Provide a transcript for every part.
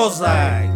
Ozak.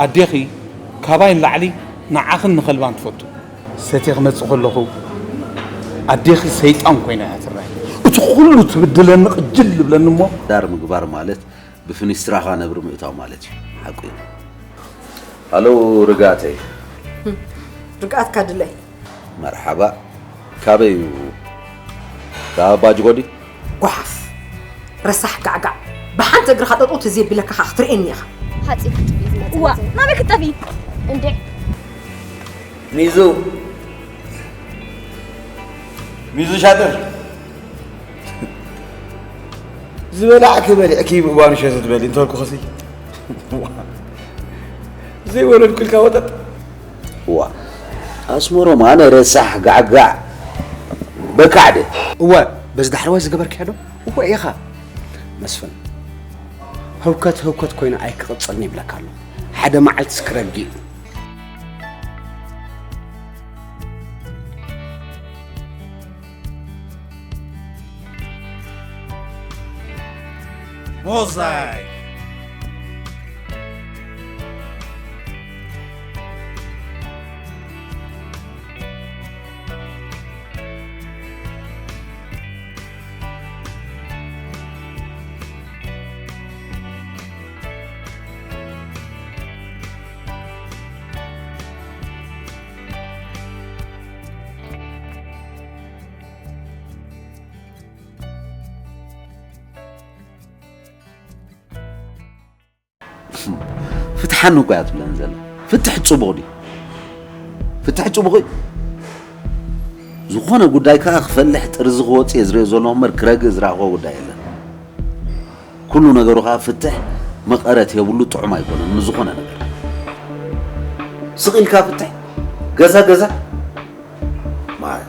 ኣዴኺ ካባይ ንላዕሊ ንዓኽን ንኸልባን ትፈቱ። ሰትየ ክመጽእ ከለኹ ኣዴኺ ሰይጣን ኮይና እያ ትረኣይ። እቲ ኩሉ ትብድለኒ ቅጅል ዝብለኒ እሞ። ዳር ምግባር ማለት ብፍኒስትራኻ ነብሪ ምእታው ማለት እዩ። ሓቁ እዩ። ሃሎ ርግኣተይ። ርግኣትካ ድለይ። መርሓባ። ካበይ እዩ? ካብ ኣባ ጅጎዲ? ጓሓፍ። ረሳሕ ጋዕጋዕ። ብሓንቲ እግርኻ ጠጠው ተዘየቢለካ ኸዓ ክትርእየኒ ኢኻ። ሓፂ ክትጥፍኢ ዝመፅእ እዋ፣ ናበይ ክትጠፍኢ? እንዴ? ሚዙ። ሚዙ ሻጥር። ዝበላዕኪ በሊዕኪ ብእዋኑ ሸዝ ትበሊ እንተልኩኽሲ። ዘይወለድኩልካ ወጠጥ። እዋ፣ ኣስመሮም፣ ኣነ ረሳሕ ጋዕጋዕ በካዕደ። እወ፣ በዚ ዳሕረዋይ ዝገበርካዮ ዶ? እወ ኢኻ። መስፍን፣ ህውከት ህውከት ኮይኑ ኣይክቕጽልን ይብለካ ኣለኹ። ሓደ መዓልቲ እስክረጊ እዩ። ሞዛይክ። ፍትሓኒ እኮ እያ ትብለኒ ዘላ። ፍትሕ ጽቡቕ ድዩ? ፍትሕ ጽቡቕ እዩ። ዝኾነ ጉዳይ ከኣ ክፈልሕ ጥርዚ ክወጽእ እየ ዝሪኦ ዘለኹ እምበር ክረግእ ዝረኣኽዎ ጉዳይ የለን። ኩሉ ነገሩ ከኣ ፍትሕ መቐረት የብሉ፣ ጥዑም ኣይኮነን ንዝኾነ ነገር። ስቕ ኢልካ ፍትሕ፣ ገዛ ገዛ። ማይ።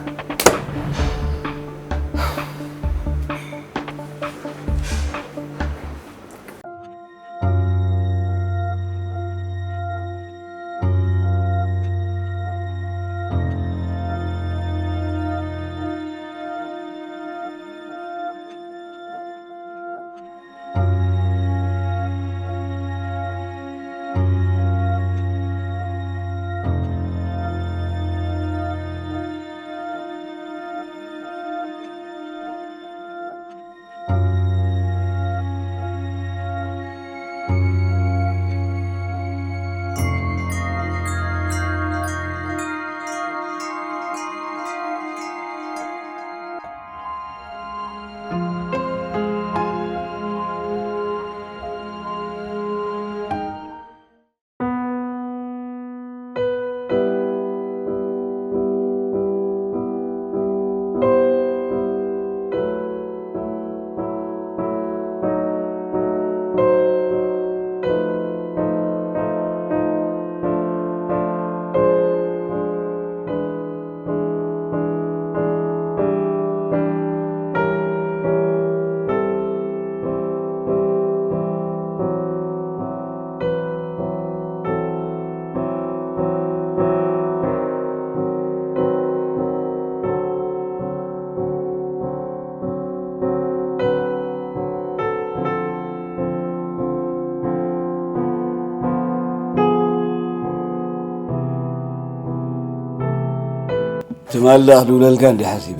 ትማሊ ደኣ ክድውለልካ እንዲ ሓሲበ።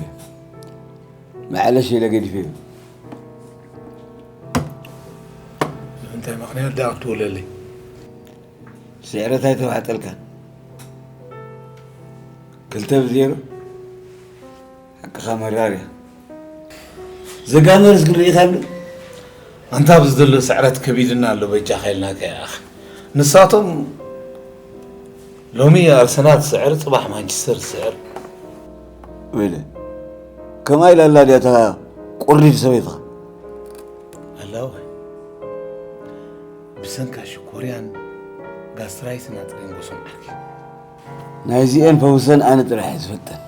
መዓለሽ ኢለ ገዲፈዮ። እንታይ ምኽንያት ደኣ ክትውለለይ? ስዕረት ኣይተዋሕጠልካን። ክልተ ብዜሮ። ሓቅኻ መራር እያ። ዘጋመርስ ግን ርኢኻሉ? ኣንታ ኣብዚ ዘሎ ስዕረት ከቢድና ኣሎ፣ በጃኻ ኢልናካ ይኣኽ። ንሳቶም ሎሚ ኣርሰናል ትስዕር፣ ጽባሕ ማንቸስተር ትስዕር። ወይለ፣ ከማይ ኢላ ኣላ ድያ እታ ቁሪድ ሰበይትኻ? ኣላ ወይ? ብሰንካ ሽኮርያን ጋስትራይትን ኣጥሪንጎ ሰምዓኪ። ናይዚኤን ፈውሰን ኣነ ጥራሕ እየ ዝፈልጠን።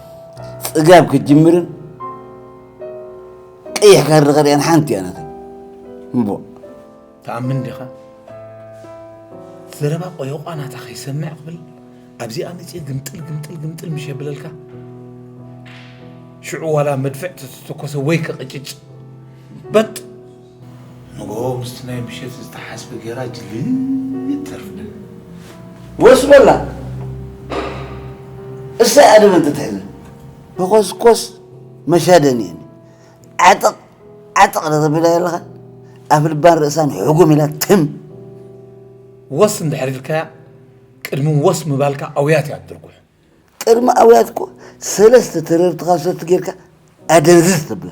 ጽጋብ ክትጅምርን ቀይሕ ካርዲ ከርእያን ሓንቲ እያ ናተይ። እምቦ። ትኣምን ዲኻ? ዘረባ ቆዮቋ ናታ ከይሰምዕ ክብል ኣብዚኣ መጺኤ ግምጥል ግምጥል ግምጥል ምሽ የብለልካ። ሽዑ ዋላ መድፍዕ ተተኮሰ ወይ ከቕጭጭ። በጥ። ንግሆ ምስቲ ናይ ምሸት ዝተሓስበ ጌራ ጅልት ተርፍደን። ወስ በላ። እሳ ኣደብ እንተትሕዘ። ብኾስኮስ መሻደን እየን። ዓጠቕ ዓጠቕ ዶ ተቢላ የለኻን? ኣፍ ልባን ርእሳን ሕጉም ኢላ ትም። ወስ እንድሕር ኢልካያ፣ ቅድሚ ወስ ምባልካ ኣውያት እያ ትድርጉሕ። ቅድሚ ኣውያት እኮ ሰለስተ ተረርትኻ ሰቲ ጌርካ ኣደንዝዝ ተብላ።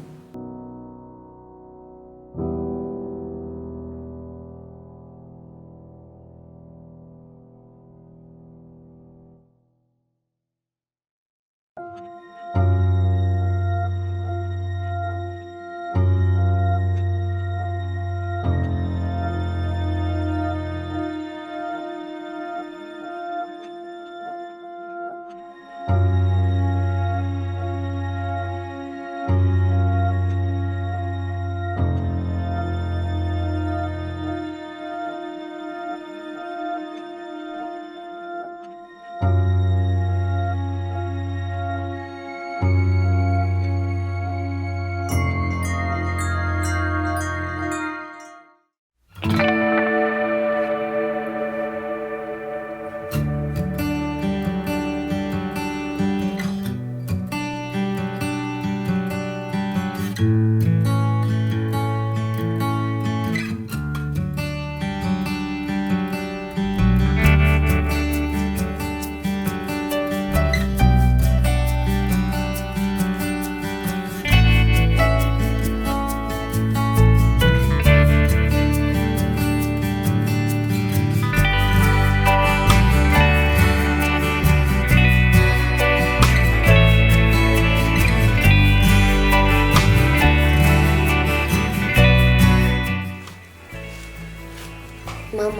ማማ፣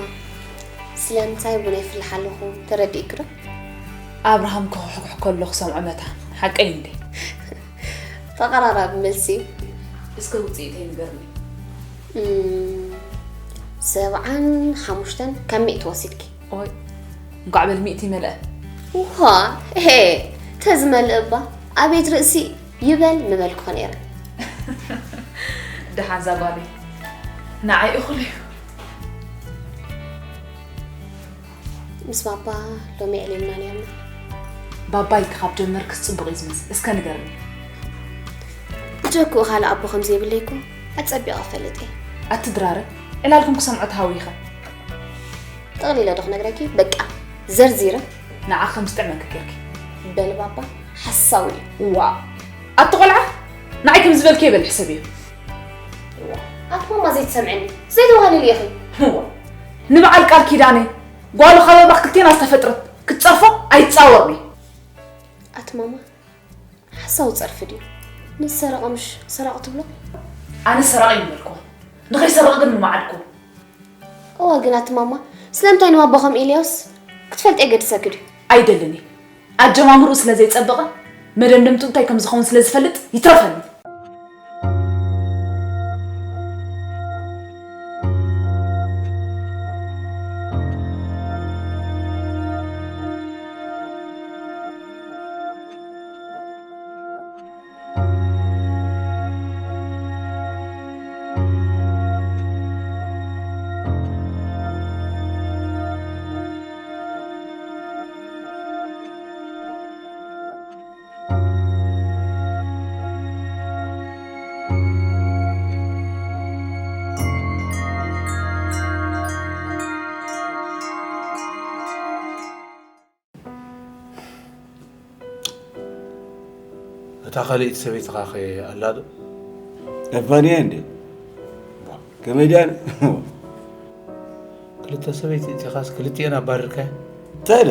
ስለምንታይ ቡን የፍልሕ ኣለኹ ተረዲእኪ ዶ? ኣብርሃም ክኹሕኩሕ ከሎ ክሰምዖ መታን ሓቀይ እንዴ? ተቐራራቢ መልሲ እዩ። እስከ ውፅኢተይ ንገርኒ። እም፣ ሰብዓን ሓሙሽተን ካብ ሚእቲ ወሲድኪ። ኦይ እንኳዕ በል ሚእቲ መለአ። ውሃ፣ ሄ፣ ተዝመልእ እባ ኣቤት ርእሲ ይበል ምበልኩ ነይረ። ደሓን ዛጓለይ ንዓይ እኹል እዩ። ምስ ባባ ሎሚ ዕሊልና ነርና። ባባይ ካብ ጀመርክስ ፅቡቕ እዩ ዝመስል። እስከ ንገርኒ። ብጀክኡ ካልእ ኣቦ ከም ዘይብለይ እኮ ኣጸቢቐ እፈልጥ እየ። ኣትድራረ ዕላልኩም ክሰምዖ ተሃዊኸ። ጠቕሊለ ዶ ክነግረኪ? በቃ ዘርዚረ። ንዓ ከም ዝጥዕመኪ ጌርኪ። በል ባባ ሓሳዊ እዩ። ዋ ኣቲ ቆልዓ ንዓይ ከም ዝበልኪ የበል ሕሰብ እዩ። ኣቲ ማማ ዘይትሰምዐኒ ዘይተዋህልል ኢኺ። ዋ ንበዓል ቃል ኪዳነ ጓሉ ካብ ኣምላኽ ክልቴና ዝተፈጥረት ክትጸርፎ ኣይትጻወርኒ። ኣቲ ማማ ሓሳዊ ጸርፊ ድዩ? ንዝሰረቐ ምሽ ሰራቒ ትብሎ? ኣነ ሰራቒ ይመልኮ ንኸይሰርቕ ግን ምማዓድኩ። እዋ ግን ኣቲ ማማ ስለምንታይ ንባባ ከም ኤልያስ ክትፈልጥ የገድሰኪ ድዩ? ኣይደልን እየ። ኣጀማምርኡ ስለ ዘይጸበቐ መደምደምትኡ እንታይ ከም ዝኸውን ስለ ዝፈልጥ ይትረፈኒ። እታ ካልኣይቲ ሰበይትኻ ኸ ኣላ ዶ? እፋንያ እንዴ? ከመይ ድያን? ክልተ ሰበይቲ እቲኻስ ክልቲኤን ኣባሪርካየን? እንታይ ኢለ?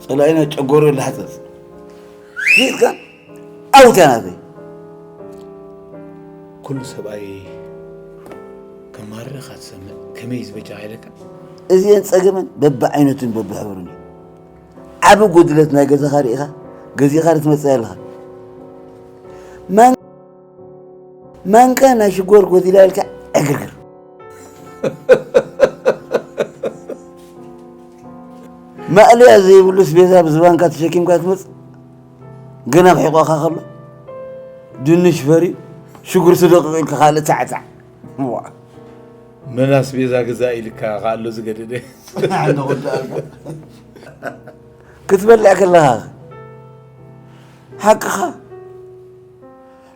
ጸላኢና ጨጎሮ ላሕጸጽ። ጌጥካ ኣውታ ናተይ። ኩሉ ሰብኣይ ከማርር ኢኻ ትሰምዕ። ከመይ ዝበጃኻ ኢለካ? እዚአን ጸገመን በብዓይነቱን በብሕብሩን እዩ። ዓቢ ጉድለት ናይ ገዛኻ ርኢኻ ገዚእኻ ዶ ትመጽእ ኣለኻ? ማን ማንካ ናይ ሽጎር ጎዲላ ኢልካ ዕግርግር። ማእለያ ዘይብሉ ስቤዛ ብዝባንካ ተሸኪምካ ትመጽእ። ገና ክሕቆኻ ከሎ ድንሽ ፈርዩ ሽጉርቲ ደቂቑ ኢልካ ካልእ ጻዕጻዕ። ዋ። መን ኣስቤዛ ግዛእ ኢልካ ከኣሎ ዝገደደ። ጽናሕ እንዶ ክወዳእልካ። ክትበልዕ ከለኻ ሓቅኻ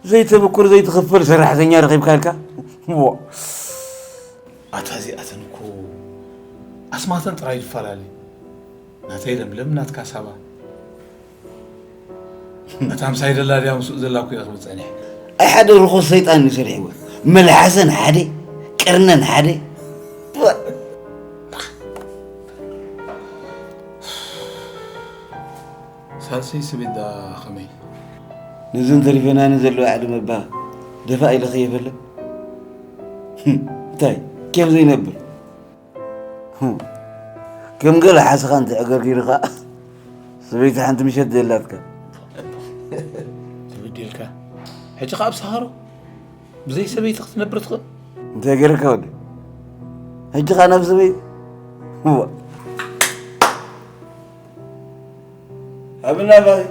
ዘይተብኩር ዘይትኽፈል ሰራሕተኛ ረኺብካ ኢልካ። ዋ። ኣታ እዚኣተን እኮ ኣስማተን ጥራይ ይፈላለ። ናተይ ለምለም ናትካ ሳባ። እታ ምሳይ ደላ ድያ ምስኡ ዘላ እኮ እየ ክብል ጸኒሐ። ኣይ ሓደ ርኹስ ሰይጣን እዩ ሰሪሕዎ። መልሓሰን ሓደ፣ ቅርነን ሓደ። ሳልሰይ ስቤት ደኣ ኸመይ? ነዘን ተሪፈናኒ ዘለዋ ዓዲ መባ ደፋ ኢለ ኸየፈለ። እንታይ? ኬፍ ዘይነብር። ከም ገለ ሓሰኻ እንተ ዕገርጊርኻ ሰበይቲ ሓንቲ ምሸት ዘላትካ። ተበዲልካ። ሕጂ ኸኣ ኣብ ሰሃሮ ብዘይ ሰበይቲ ክትነብር ትኽእል? እንታይ ገይረካ ወዲ? ሕጂ ኸኣ ናብ ሰበይቲ? እዋ። ኣብና ባይ።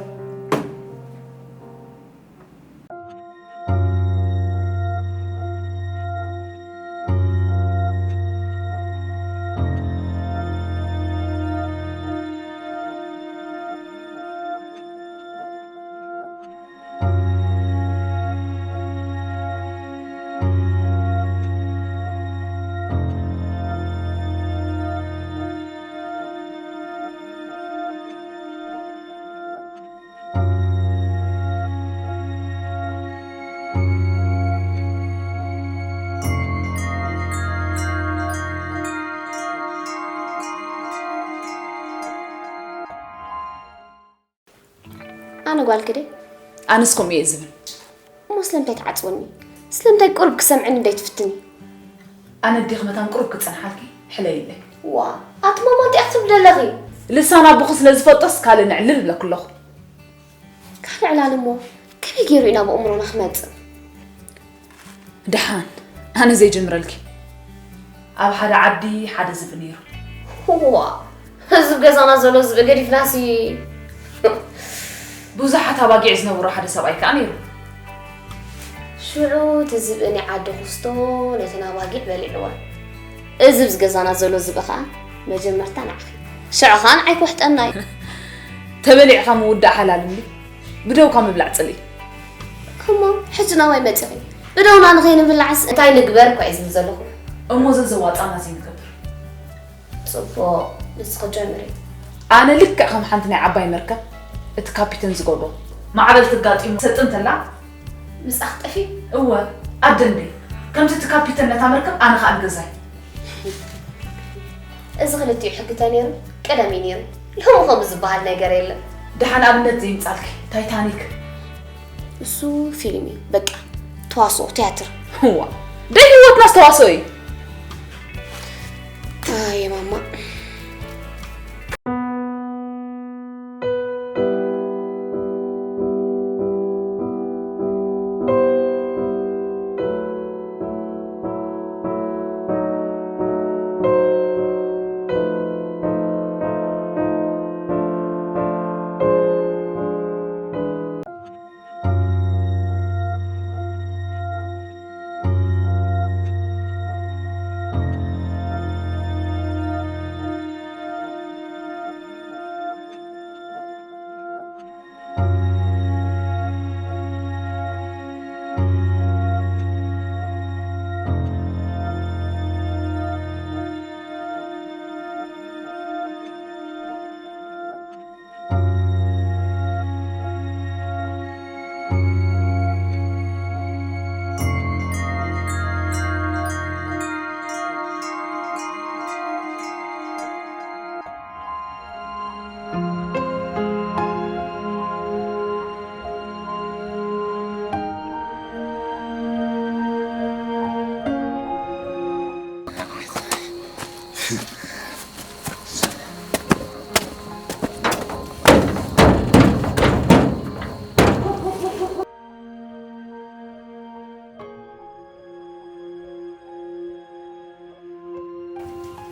ኣነ ጓልኪ ድየ? ኣነስ ከምኡ እየ ዝብል። እሞ ስለምንታይ ትዓጽወኒ? ስለምንታይ ቁሩብ ክሰምዕኒ ደይትፍትኒ? ኣነ ኣዴኺ መታን ቁሩብ ክጸንሓልኪ ሕለይለይ። ዋ፣ ኣቲ ማማ እንታይ ክትብሊ ኣለኺ? ልሳን ኣቦኺ ስለ ዝፈልጦስ ካልእ ንዕልል እብለኪ ኣለኹ። ካልእ ዕላል እሞ ከመይ ገይሩ እዩ ናብ ኣእምሮና ክመጽእ? ደሓን፣ ኣነ ዘይጀምረልኪ። ኣብ ሓደ ዓዲ ሓደ ዝብኢ ነይሩ። ዋ፣ እዚ ኣብ ገዛና ዘሎ ዝብኢ ገዲፍናሲ። ብዙሓት ኣባጊዕ ዝነበሮ ሓደ ሰብኣይ ከኣ ነይሩ። ሽዑ እቲ ዝብኢ ናይ ዓዲ ኩስቶ ነተን ኣባጊዕ በሊዕወን። እዚ ኣብዚ ገዛና ዘሎ ዝብኢ ከኣ መጀመርታ ንዓኺ። ሽዑ ከኣ ንዓይ ክውሕጠና እዩ። ተበሊዕካ ምውዳእ ሓላል እንዲ፣ ብደውካ ምብላዕ ጽልኢ። እሞ ሕጂ ናባይ መጺኺ? ብደውና ንኸይንብላዕስ እንታይ ንግበር እኳ እየ ዝብል ዘለኹ። እሞ ዘዘዋጻና ዘይንገብር። ጽቡቕ፣ ንስኺ ጀምሪ። ኣነ ልክዕ ከም ሓንቲ ናይ ዓባይ መርከብ እቲ ካፒተን ዝገብሮ። ማዕበል ተጋጢሙ ሰጥ እንተላ፣ ምጻ ክጠፊ? እወ፣ ኣደ እንዴ፣ ከምቲ እቲ ካፒተን ነታ መርከብ ኣነ ኸኣ ንገዛይ። እዚ ክልቲኡ ሕጊ ተነይሩ ቀደም እዩ ነይሩ። ሎሚ ከምኡ ዝበሃል ነገር የለን። ደሓን ኣብነት ዘይምጻልኪ፣ ታይታኒክ። እሱ ፊልም እዩ፣ በቃ ተዋስኦ፣ ትያትር። እዋ፣ ደይ ህይወትናስ ተዋስኦ እዩ። ኣየ ማማ።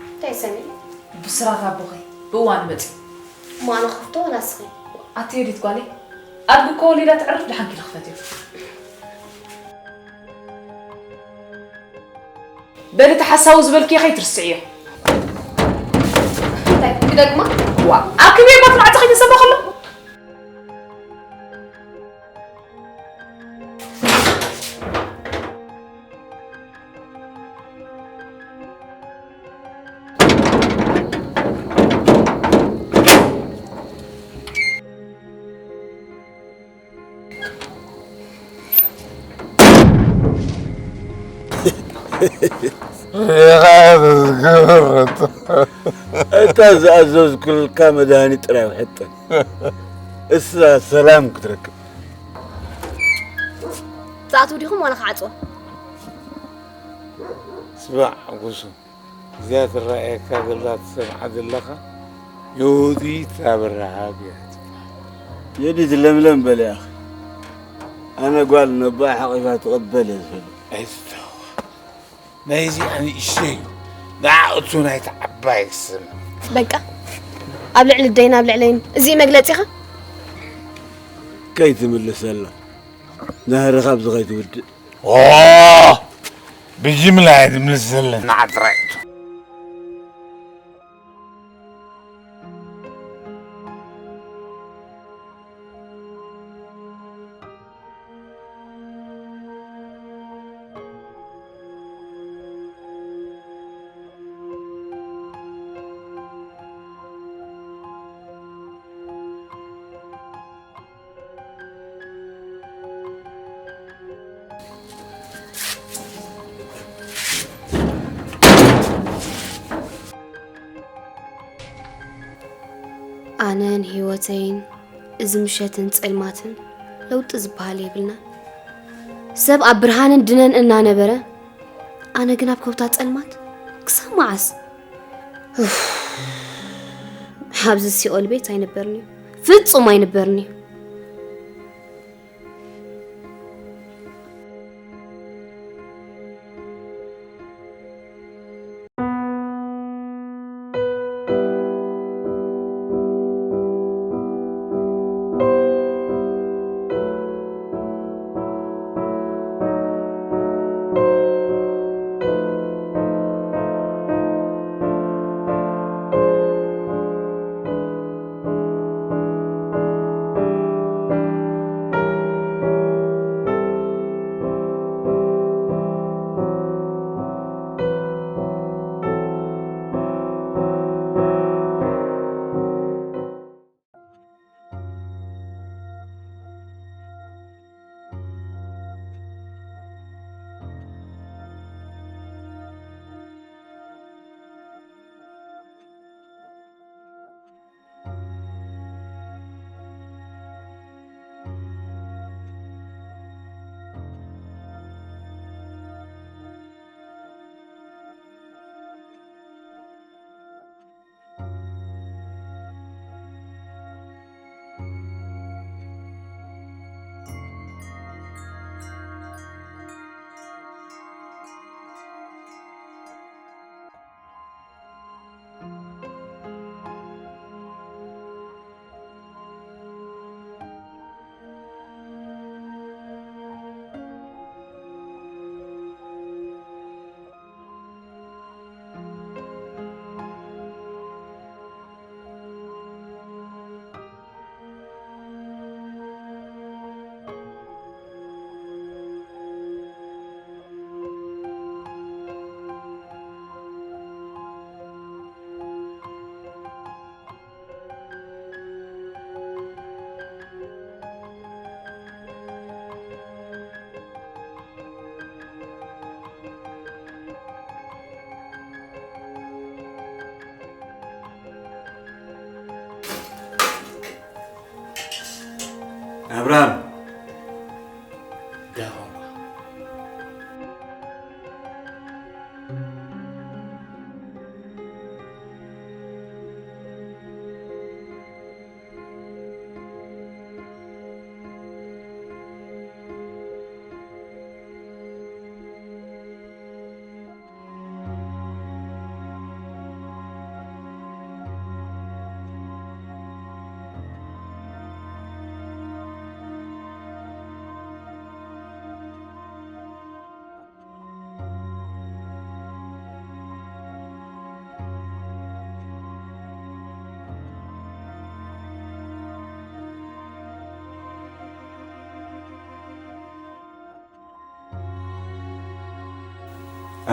እንታይ ሰሚዕ? ብስራት ኣቦኺ ብእዋኑ መጺኡ። እሞ ኣነ ክኸፍቶ ወላ እስኺ? ኣቲ ዮዲት ጓለይ፣ ኣድጊ እኮ ወሊዳ ተዕርፍ፣ ደሓን ኪዲ ክፈትዮ። በሊ እቲ ሓሳዊ ዝበልክዮ ከይትርስዕዮ። እንታይ ክደግማ? ዋ፣ ኣብ ክብሪ ኣቦት ማዕጾ ከይተሰበ ከሎ? እታ ዝኣዘዝኩልካ መድሃኒት ጥራይ ውሕጠን። እሳ ሰላም ክትረክብ። ትኣትዉ ዲኹም ዋላ ክዓጽዋ? ስማዕ፣ ጉሱ፣ እዚኣ ትረኣየካ ዘላ ትሰምዓ ዘለኻ ዮዲት ኣብርሃም እያ ትበሃል። ዮዲት ለምለም በልያኺ። ኣነ ጓል ነቦኣ ሓቒፋ ትቕበል እየ ዝፈልጥ። ኣይትተዋ። ናይዚኣ ንእሽተይ እዩ። ንዓ እቱ ናይቲ ዓባይ ስም። በቃ፣ ኣብ ልዕሊ ደይን ኣብ ልዕለይን እዚ መግለጺኻ? ከይትምልሰላ። ናህሪ ካብዚ ከይትውድእ። ኦ! ብጅምላ እየ ዝምልስ ዘለና ጥራይ። ኣነን ህይወተይን እዚ ምሸትን ጸልማትን ለውጢ ዝበሃል የብልናን። ሰብ ኣብ ብርሃንን ድነን እናነበረ፣ ኣነ ግን ኣብ ከውታ ጸልማት ክሳብ መዓስ? ኡፍ፣ ኣብዚ ሲኦል ቤት ኣይንበርን እዩ። ፍጹም ኣይንበርን እዩ። ኣብርሃም፣ ዳሆማ።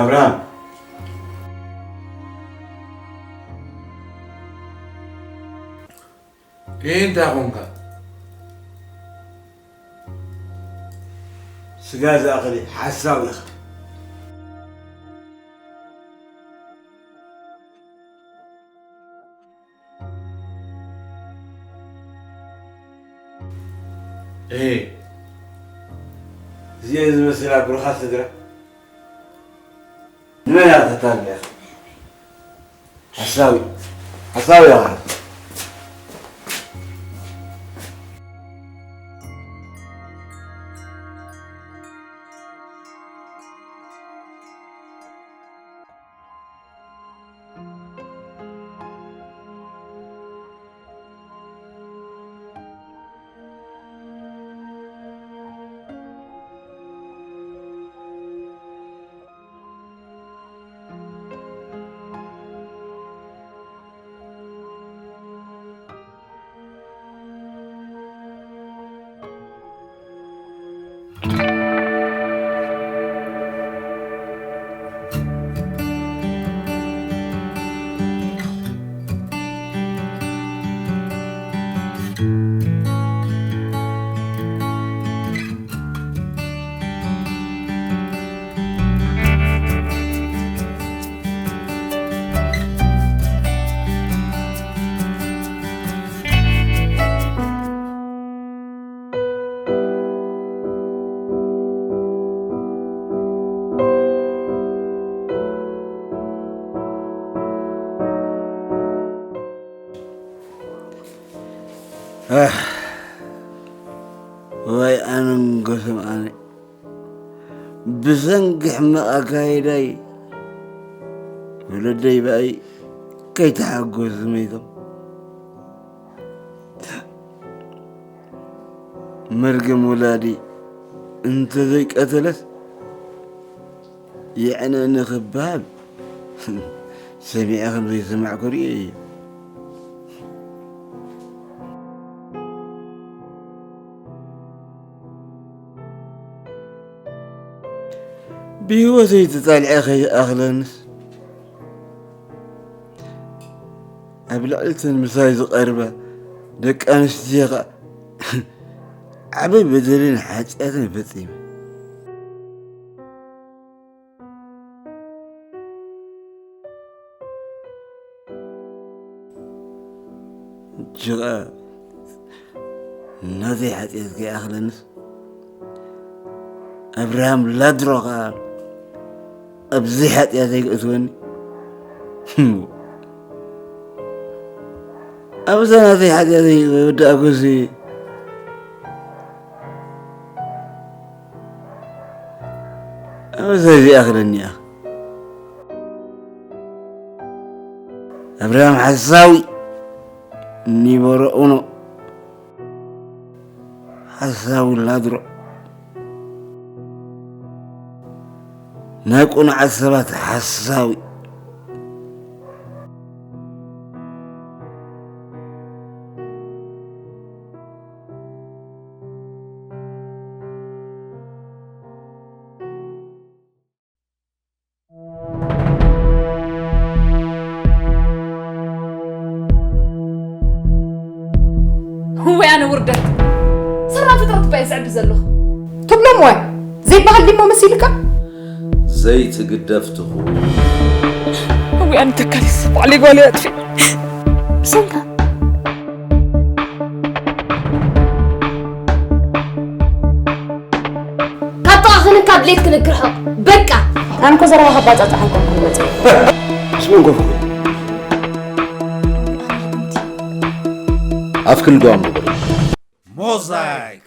ኣብርሃም። እይ፣ እንታይ ኾንካ? ስጋ ዝኣኽል ሓሳብ ኢኻ። እይ። እዚኤን ዝመስላ ብሩኻት ስድራ ንመን እያ ተታልያ? ሓሳዊ፣ ሓሳዊ ኢኻ። ኣህ፣ ወይ ኣነንጎሶም ኣነ። ብሰንኪ ሕማቕ ኣካይዳይ ወለደይ ብኣይ ከይተሓጎሱ መይቶም። መርገም ወላዲ እንተዘይቀተለስ የዕነኒ ክበሃል ሰሚዐ ከም ዘይሰማዕኩ ርእየ እየ። ብህይወተይ ተጣሊዐ ከይኣኽለንስ ኣብ ልዕልተን ምሳይ ዝቐርባ ደቂ ኣንስትዮ ኸኣ ዓቢ በደልን ሓጢኣትን ፈጺመ። ጅቓ ናተይ ሓጢኣት ከይኣኽለንስ ኣብርሃም ላድሮ ኸኣ ኣብዚ ሓጢኣተይ ክእትወኒ። ኣብዛ ናተይ ሓጢኣተይ ወዲ ኣጎሲ ኣብዛ እዚኣ ክለኒ እያ። ኣብርሃም ሓሳዊ ኒበሮ ኡኖ ሓሳዊ ላድሮ ናይ ቁኑዓት ሰባት ሓሳዊ። እወ ኣነ ውርደት ሰራ ፍጥረት እባ እየ ዝዕቢ ዘለኹ። ትብሎም ወይ ዘይበሃል ዲሞ መሲልካ? ዘይትግደፍ ትኹን። እወ ኣነ ተካሊስ ባዕለይ ጓል እየ ኣጥፊ ብሰንካ ካብ ጥቓ ክንካ ድሌት ክንግርሖ በቃ። ኣነ እኮ ዘረባኻ ኣባጻጽሓ ኣይኮንኩን መጺአ። ምስ መን ኮፍ ኣፍ ክንድዋም ንበሉ። ሞዛይክ